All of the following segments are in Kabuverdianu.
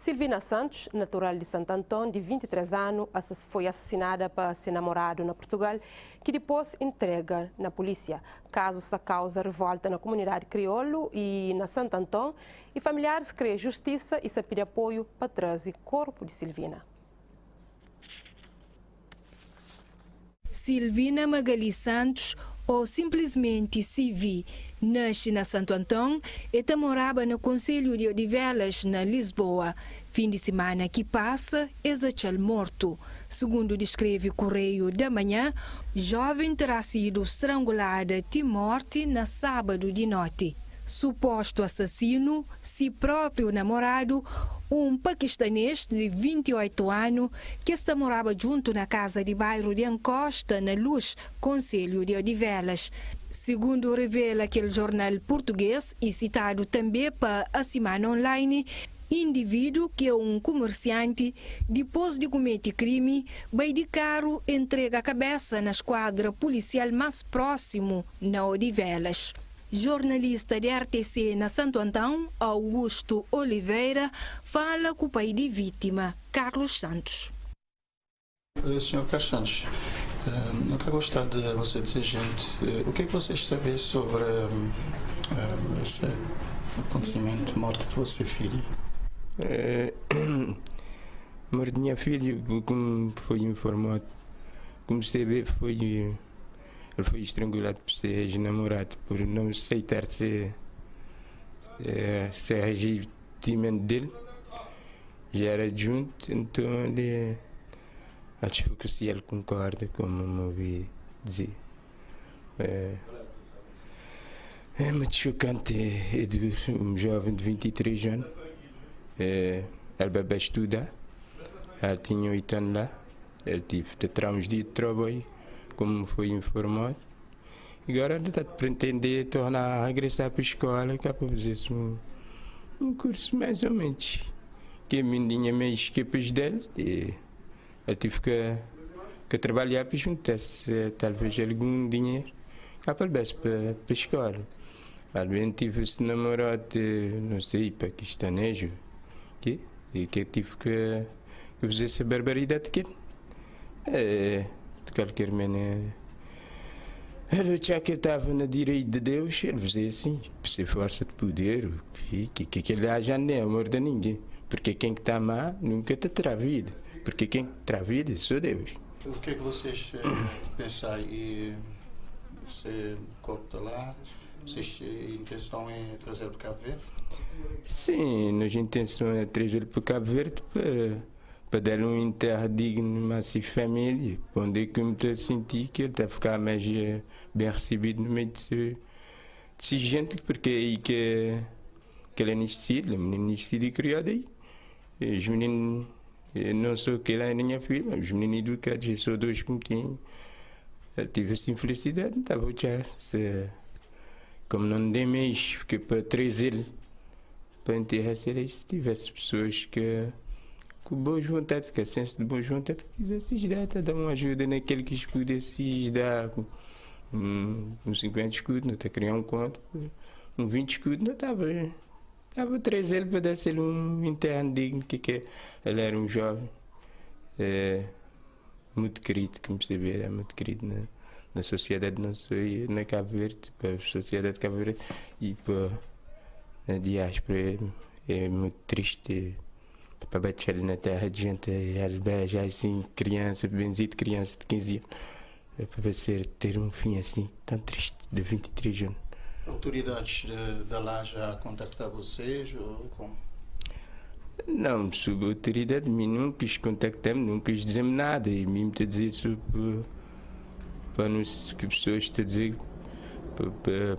Silvina Santos, natural di Santo Anton, di 23 anu, foi asasinada pa se namoradu na Portugal, ki dipôs intrega na pulísia. Kazu sta kauza rivolta na kumunidadi kriolu i na Santo Anton, i familiaris krê justisa i sa pidi apoiu pa traze korpu di Silvina. Silvina Magali Santos, ou sinplismenti Sivi, nasce na Santo Anton e ta moraba na konselhu di Odivelas, na Lisboa. Fin di simana ki pasa, es atxa-l mortu. Sugundu diskreve Correio da Manhã, joven terá sidu strangulada ti morti na sábadu di noti. Supostu asasinu, si própriu namoradu, un pakistanês di 28 anu ki es ta moraba djuntu na kaza di bairu di Encosta, na Luz, konselhu di Odivelas. Sigundu revela kel jornal purtugês i sitadu tanbê pa A Semana Online, indivídu, ki é un kumersianti, dipôs di kumete krimi, bai di karu entrega kabésa na skuadra pulisial más prósimu na Odivelas. Jornalista di RTC na Santo Antão, Augusto Oliveira, fala ku pai di vítima, Carlos Santos. Sr. Carlos Santos, não está gostar de você dizer, gente, o que é que vocês sabem sobre esse acontecimento, morte de vossa filha? Morte de minha filha, como foi informado, como se vê, ele foi estrangulado por ser ex-namorado, por não aceitar ser regimento dele. Já era junto, então ele acho que se ele concorda, como me ouvi dizer. É muito chocante, é de um jovem de 23 anos. Ele bebê estuda, ele tinha 8 anos lá, ele tive de tirar uns dias de trabalho, como foi informado. E agora ele está a pretender tornar a regressar para a escola, que é para fazer um curso mais ou menos. Que a minha meio esquepas dele, e eu tive que trabalhar para juntar-se talvez algum dinheiro cá para para a escola. Além tive esse namorado, não sei, paquistanês, que, e que tive que fazer essa barbaridade aqui. É, de qualquer maneira, ele já que estava na direita de Deus, ele fazia assim, por ser força de poder, que ele já nem é amor de ninguém. Porque quem está má nunca te terá vida. Porque quem terá vida sou Deus. O que é que vocês pensam? E você corpo está lá, vocês, a intenção é trazer para Cabo Verde? Sim, nossa intenção é trazer para Cabo Verde para dar um enterro digno à sua família, onde é que eu me senti que ele está a ficar mais bem recebido no meio de gente, porque é aí que ele é nascido, ele é nascido e criado aí. E os meninos, não sou que ele é minha filha, mas os meninos educados, eu sou dois que me tinham. Eu tive essa infelicidade, não estava já. Se, como não dei mês, fiquei para trazer para enterrar, se tivesse pessoas que com boas vontades, com senso de boas vontades, quisesse ajudar, tá, dar uma ajuda naquele que pudesse dar um 50 escudos, não está a criar um conto, um 20 escudos, não estava. Estava a trazer ele para dar-se um enterro digno, que ele era um jovem, muito querido, como se vê, era muito querido na sociedade, não sei, na Cabo Verde, para a sociedade de Cabo Verde e para a diáspora. É muito triste para bater ali na terra de gente, já assim, criança, benzido, criança de 15 anos, é para ter um fim assim, tão triste, de 23 anos. Autoridades da lá já contactaram vocês ou como? Não, sobre autoridade, nunca os contactamos, nunca os dizemos nada. E mesmo te dizer sobre, para não, que pessoas te dizer,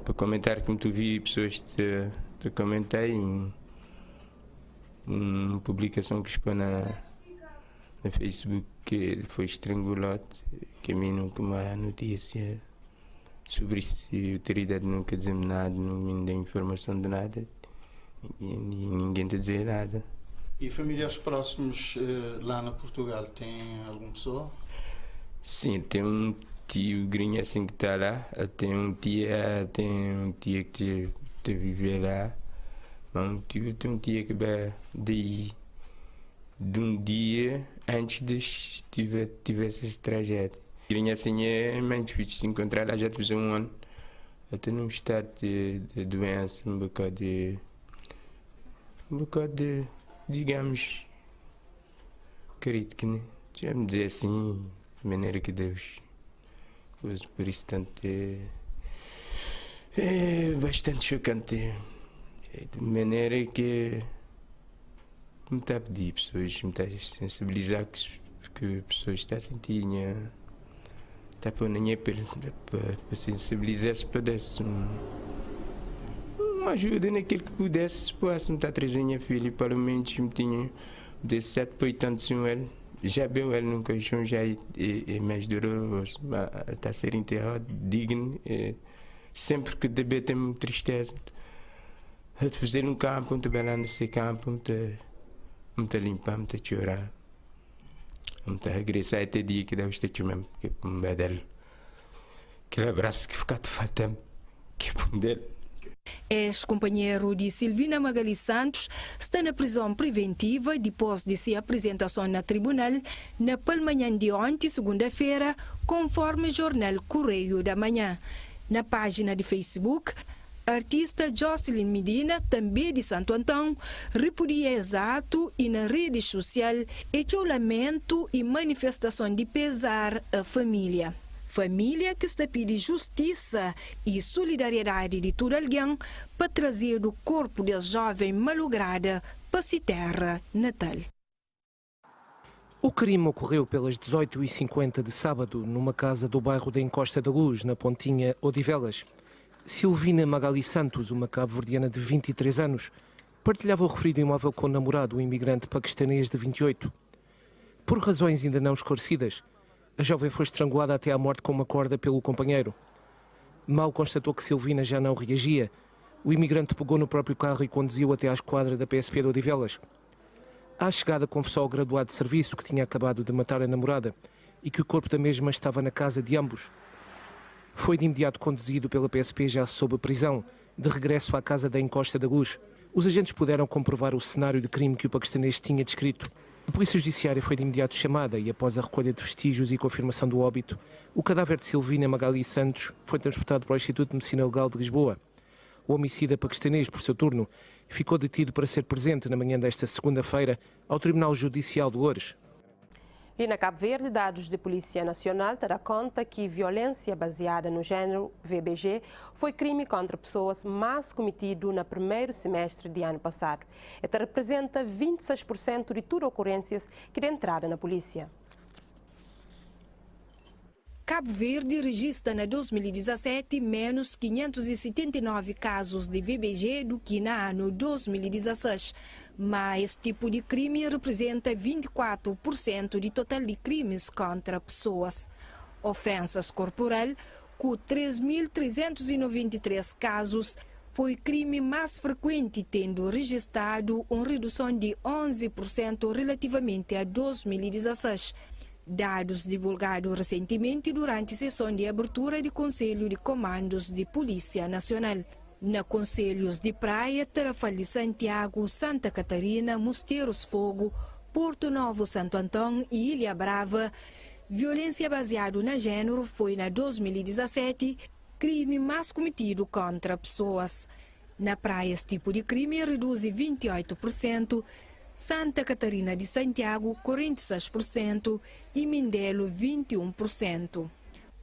para comentar como tu vi, pessoas te comentei uma publicação que expõe na Facebook que ele foi estrangulado, que a mim nunca mais notícia sobre isso, e a autoridade nunca dizem nada, não me dá informação de nada, e ninguém te diz nada. E familiares próximos lá na Portugal, tem alguma pessoa? Sim, tem um tio grinho assim que está lá, tem um tia, tem um tia que te vive lá, mas um tio, tem um tia que vai daí. De um dia antes de tivesse essa tragédia. Tinha assim, é mais difícil se encontrar lá, já tive um ano. Até num estado de doença, um bocado de. Um bocado de, digamos, crítico, né? Vamos dizer assim, de maneira que Deus. Por isso, tanto é bastante chocante. É de maneira que me está a pedir pessoas, me está a sensibilizar que pessoas estão a sentir, está a pôr na minha pele, para sensibilizar-se para dar uma ajuda naquilo que pudesse, posso me estar a trazer minha filha, pelo menos me tinha de 7 para 8 anos sem ele. Já bem ele num caixão já é mais doloroso, mas está a ser enterrado digno, é, sempre que deve ter tristeza. A fazer um campo, muito bem lá nesse campo, muito, muito limpar, muito chorar. Muito regressar até dia que Deus te mesmo, que é dele. Aquele abraço que fica te faltando, que é dele. Ex-companheiro de Silvina Magali Santos está na prisão preventiva depois de sua apresentação na tribunal na palmanhã de ontem, segunda-feira, conforme o jornal Correio da Manhã. Na página de Facebook, a artista Jocelyn Medina, também de Santo Antão, repudia exato e na rede social echou lamento e manifestação de pesar à família. Família que está pedindo justiça e solidariedade de todo alguém para trazer o corpo da jovem malograda para sua terra natal. O crime ocorreu pelas 18h50 de sábado, numa casa do bairro da Encosta da Luz, na Pontinha, Odivelas. Silvina Magali Santos, uma cabo-verdiana de 23 anos, partilhava o referido imóvel com o namorado, um imigrante paquistanês de 28. Por razões ainda não esclarecidas, a jovem foi estrangulada até à morte com uma corda pelo companheiro. Mal constatou que Silvina já não reagia, o imigrante pegou no próprio carro e conduziu até à esquadra da PSP de Odivelas. À chegada, confessou ao graduado de serviço que tinha acabado de matar a namorada e que o corpo da mesma estava na casa de ambos. Foi de imediato conduzido pela PSP já sob prisão, de regresso à casa da Encosta da Luz. Os agentes puderam comprovar o cenário de crime que o paquistanês tinha descrito. A Polícia Judiciária foi de imediato chamada e, após a recolha de vestígios e confirmação do óbito, o cadáver de Silvina Magali Santos foi transportado para o Instituto de Medicina Legal de Lisboa. O homicida paquistanês, por seu turno, ficou detido para ser presente na manhã desta segunda-feira ao Tribunal Judicial de Loures. E na Cabo Verde, dados de Polícia Nacional terá conta que violência baseada no género, VBG, foi crime contra pessoas mais cometido no primeiro semestre de ano passado. Esta representa 26% de todas as ocorrências que de entrada na polícia. Cabo Verde registra na 2017 menos 579 casos de VBG do que no ano 2016. Mas esse tipo de crime representa 24% de total de crimes contra pessoas. Ofensas corporal, com 3.393 casos, foi crime mais frequente, tendo registrado uma redução de 11% relativamente a 2016. Dados divulgados recentemente durante a sessão de abertura de Conselho de Comandos de Polícia Nacional. Na Conselhos de Praia, Tarrafal de Santiago, Santa Catarina, Mosteiros Fogo, Porto Novo, Santo Antão e Ilha Brava, violência baseada no gênero foi na 2017 crime mais cometido contra pessoas. Na praia, esse tipo de crime reduz 28%, Santa Catarina de Santiago, 46% e Mindelo, 21%.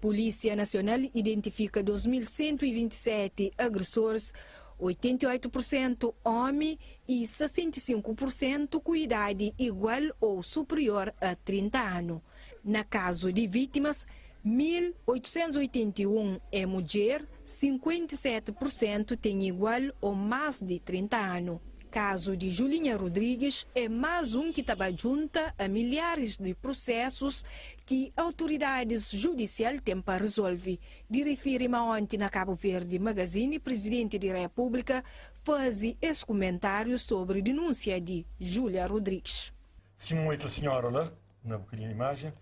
Polícia Nacional identifica 2.127 agressores, 88% homem e 65% com idade igual ou superior a 30 anos. Na caso de vítimas, 1.881 é mulher, 57% tem igual ou mais de 30 anos. Caso de Julinha Rodrigues é mais um que estava junta a milhares de processos que autoridades judiciais têm para resolver. De referir ontem na Cabo Verde Magazine, presidente da República faz esse comentário sobre a denúncia de Júlia Rodrigues. Se uma outra senhora lá, na bocadinha imagem,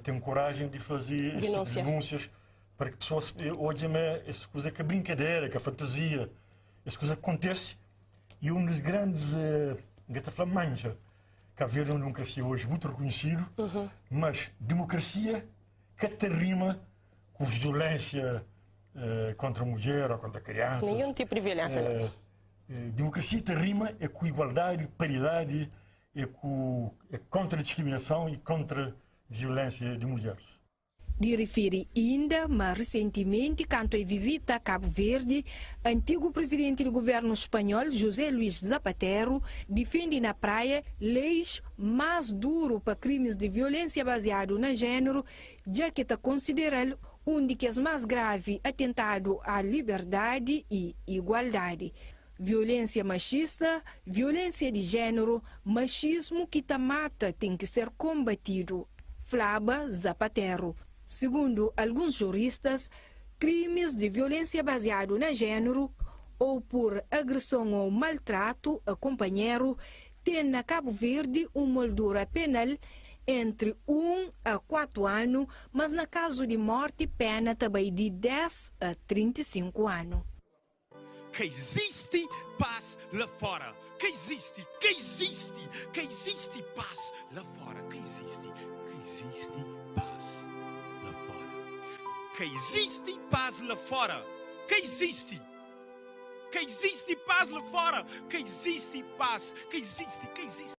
tem coragem de fazer Denúncia. denúncias para que pessoas hoje essa coisa que é brincadeira, que é fantasia, essa coisa acontece. E um dos grandes, uh, mancha, Cabo Verde é uma democracia hoje muito reconhecido, mas democracia que te rima com violência contra a mulher ou contra crianças. Nenhum tipo de violência mesmo. Democracia te rima é com igualdade, paridade, é contra a discriminação e contra a violência de mulheres. De refere ainda, mas recentemente, canto em visita a Cabo Verde, antigo presidente do governo espanhol, José Luís Zapatero, defende na praia leis mais duras para crimes de violência baseado no gênero, já que está considerado um de que é mais grave atentado à liberdade e igualdade. Violência machista, violência de gênero, machismo que te mata tem que ser combatido. Flaba Zapatero. Segundo alguns juristas, crimes de violência baseado no gênero ou por agressão ou maltrato a companheiro têm na Cabo Verde uma moldura penal entre 1 a 4 anos, mas no caso de morte, pena também de 10 a 35 anos. Que existe paz lá fora. Que existe, que existe, que existe paz lá fora. Que existe paz lá fora. Que existe paz lá fora. Que existe. Que existe paz lá fora. Que existe paz. Que existe, que existe.